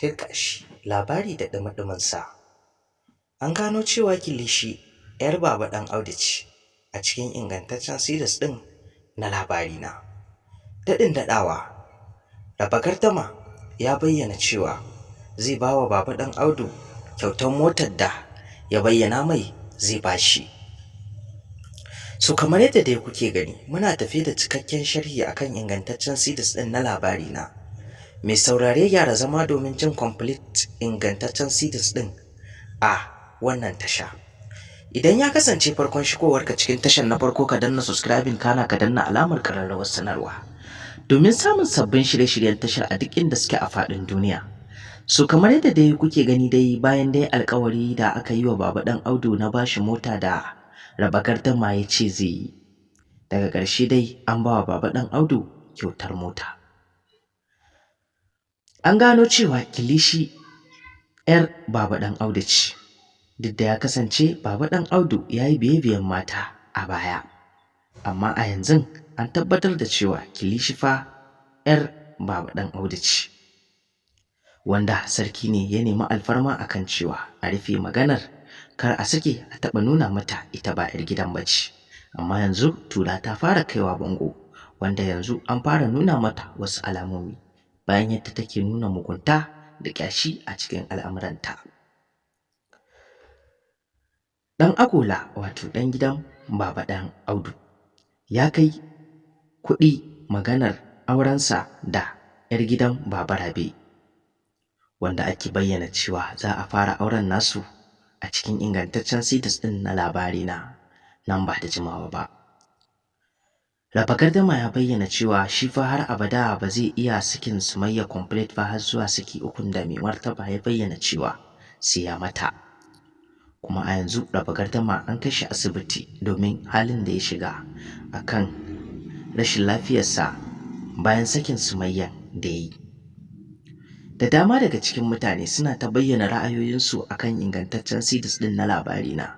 Tirƙashi, labari da ɗumi-ɗuminsa. An gano cewa Kilishi 'yar Baba Ɗan Audu ce a cikin ingantaccen series ɗin na Labarina. Daɗin daɗawa, Raba Gardama ya bayyana cewa zai ba wa Baba Ɗan Audu kyautar motar da ya bayyana mai zai ba shi. So kamar yadda dai kuke gani, muna tafe da cikakken sharhi akan ingantaccen series ɗin na Labarina. Mai saurare, gyara zama domin jin complete ingantaccen series ɗin a wannan tasha. Idan ya kasance farkon shigowarka cikin tashar na farko, ka danna subscribing, kana ka danna alamar ƙararrawar sanarwa domin samun sabbin shirye-shiryen tashar a duk inda suke a faɗin duniya. So kamar yadda dai kuke gani dai, bayan dai alkawari da aka yi wa Baba Ɗan Audu na bashi mota da Raba Gardama ya ce zai yi, daga ƙarshe dai an ba wa Baba Ɗan Audu kyautar mota. An gano cewa Kilishi 'yar Baba Ɗan Audu ce, duk da ya kasance Baba Ɗan Audu ya yi biye-biyen mata a baya. Amma a yanzu an tabbatar da cewa Kilishi fa 'yar Baba Ɗan Audu ce. Wanda sarki ne ya nemi alfarma akan cewa a rufe maganar, kar a sake a taɓa nuna mata ita ba 'yar gidan ba ce. Amma yanzu tura ta fara kaiwa bango, wanda yanzu an fara nuna mata wasu alamomi bayan yadda take nuna mugunta da ƙyashi a cikin al'amuranta. Ɗan agola, wato ɗan gidan Baba Ɗan Audu, ya kai kuɗi maganar aurensa da 'yar gidan Baba Rabe, wanda ake bayyana cewa za a fara auren nasu a cikin ingantaccen series ɗin na Labarina nan ba da jimawa ba. Raba Gardama ya bayyana cewa shi fa har abada ba zai iya sakin Sumayya complete ba har zuwa saki ukun da mai martaba ya bayyana cewa sai ya mata. Kuma a yanzu Raba Gardama an kai shi asibiti domin halin da ya shiga akan rashin lafiyarsa bayan sakin Sumayyan da ya yi. Da dama daga cikin mutane suna ta bayyana ra'ayoyinsu akan ingantaccen series ɗin na Labarina,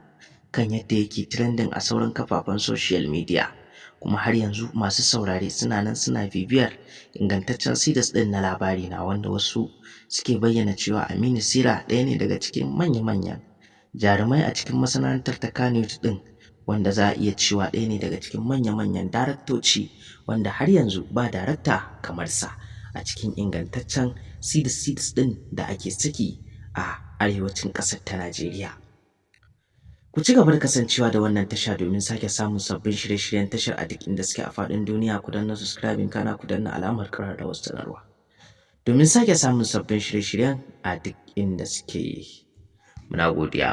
kan yadda yake trending a sauran kafafen social media. Kuma har yanzu masu saurare suna nan suna bibiyar ingantaccen series ɗin na Labarina, wanda wasu suke bayyana cewa Aminu Sira ɗaya ne daga cikin manya-manyan jarumai a cikin masana'antar ta Kannywood ɗin, wanda za a iya cewa ɗaya ne daga cikin manya-manyan daraktoci, wanda har yanzu ba darakta kamar sa a cikin ingantaccen series ɗin da ake saki a arewacin ƙasar ta Najeriya. Ku ci gaba da kasancewa da wannan tasha domin sake samun sabbin shirye-shiryen tashar a duk inda suke a faɗin duniya. Ku danna subscribing, kana ku danna alamar ƙararrawar sanarwa domin sake samun sabbin shirye-shiryen a duk inda suke. Muna godiya.